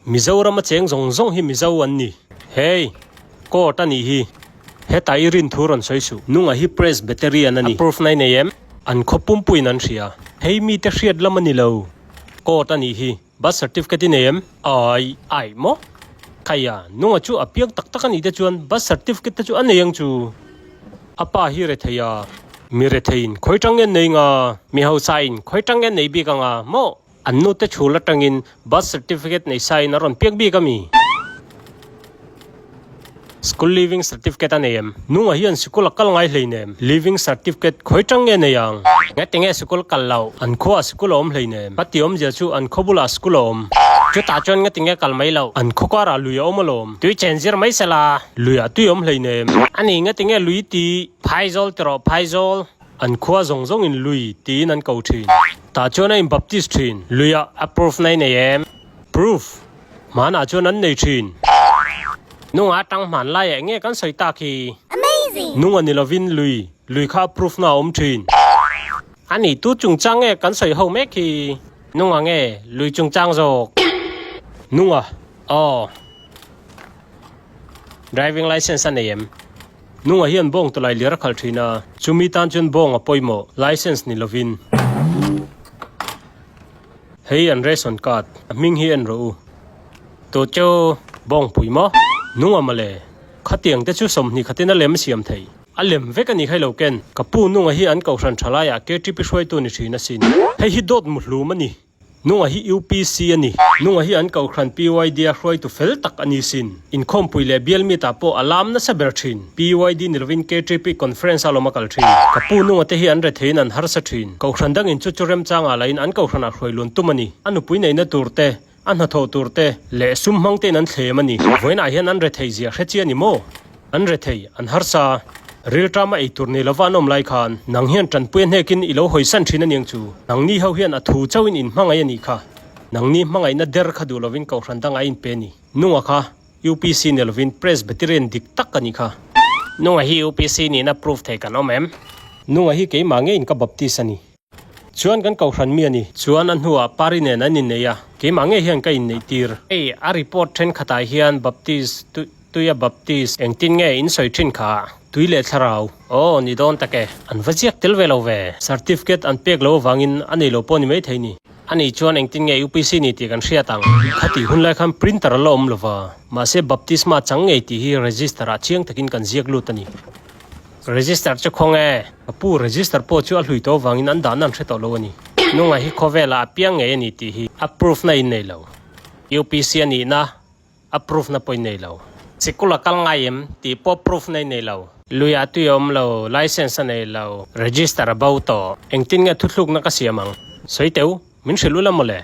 Mizorama cheng zawng zawng hi Mizo an ni. Hey! Court a nih hi. Heta i rin thu rawn sawi suh. Nunga hi Presbyterian a ni. A proof na i nei em? An khaw pumpuiin an hria. Hei mite hriat lam a ni lo. Court a nih hi. Birth certificate i nei em? Ai. Ai maw? Khaia, nunga chu a piang tak tak a nih te chuan birth certificate te chu a nei ang chu. A pa hi rethei a. Mi retheiin khawi tang nge an nei nga? Mi hausain khawi tang nge an nei bik anga maw? An nute chhul atangin birth certificate nei sain a rawn piak bik a mi? School leaving certificate a nei em? Nunga hian sikul a kal ngai hleinem. Leaving certificate khawi tang nge nei ang? Ngati nge sikul kal loh? An khuaah sikul a awm hleinem. Ka ti awmzia chu an khaw bulah sikul a awm. Chutah chuan ngati nge kal mai loh? An khaw karah lui a awm alawm. Tui chen zir mai sela. Luiah tui a awm hleinem. Ani ngati nge lui ti? Phaizawl ti rawh phaizawl. An khua zawng zawngin lui tiin an ko thin. Tah chuan a in baptist thin. Luiah a proof na i nei em? Proof? Hmanah chuan an nei thin. Nunga atang hman laiah eng nge kan sawi tak hi? Nunga ni lovin lui, lui kha a proof na a awm thin. A nih tu chungchang nge kan sawi ho mek hi? Nunga nge lui chungchang zawk? Nunga, Aw. Driving licence a nei em? Nunga hian bawng tawlai lir a khalh thin a, chumi tan chuan bawng a pawimawh, licence ni lovin. Hei an ration card, a hming hi en rawh u. Tu chu bawng pui maw? Nunga mawle, khatiang te chu 20 khatin a lem siam thei. A lem vek a ni kha i lo ken. Ka pu Nunga hi an kohhran tha laiah KTP hruaitu ni thin asin. Hei hi dawt muhlum a ni. Nunga hi UPC a ni. Nunga hi an kohhran PYD a hruaitu fel tak a ni sin. Inkhawmpui leh bial meet ah pawh a lam nasa ber thin. PYD ni lovin KTP conference a lawm a kal thin. Ka pu Nunga te hi an retheiin an harsa thin. Kohhran dangin chu chu remchangah lahin an kohhranah hruai lun tum a ni. A nupui neihna tur te, A hnathawh tur te leh sum hmang tein an thlem a ni. Vawiinah hian an rethei zia hre chiah ni maw? An rethei, an harsa. Rilṭama ei tur nei lova an awm lai khan nang hian ṭanpui a hnekin i lo hawisan ṭhin a niang chu. Nangni ho hian a thu chauhin in hmangaih a nih kha. Nangni hmangaihna der kha duh lovin kohhran dangah a inpe a ni. Nunga kha UPC ni lovin Presbyterian dik tak a nih kha. Nunga hi UPC nihna proof thei kan awm em? Nunga hi keimah ngeiin ka baptist a ni. Chuan kan kohhran mi a ni. Chuan a hnuah Pari nen an inneih a, keimah ngei hian ka inneih tir. Hei a report thenkhatah hian Baptist, Tuia Baptist, engtin nge in sawi thin kha? Tui leh thlarau. Aw, ni dawn tak e. An va ziak tel ve lo ve. Certificate an pek lo avangin a nei lo pawh ni maithei ni. Ani chuan engtin nge UPC ni tih kan hriat ang. Khatih hun lai khan printer a la awm lo va, mahse baptisma chang ngei tih hi register ah chiang takin kan ziak lut a ni. Register chu khaw nge? Ka pu, register pawh chu a hlui tawh avangin an dahna an hre tawh lo a ni. Nunga hi khawvelah a piang ngei a ni tih hi a proof na in nei lo. UPC a nihna a proof na pawh in nei lo. Sikul a kal ngai em tih pawh proof na in nei lo. Lui ah tui a awm lo, license a nei lo, register a bo tawh. Engtin nge thuthlukna ka siam ang? Sawi teu, min hrilh ula mawle.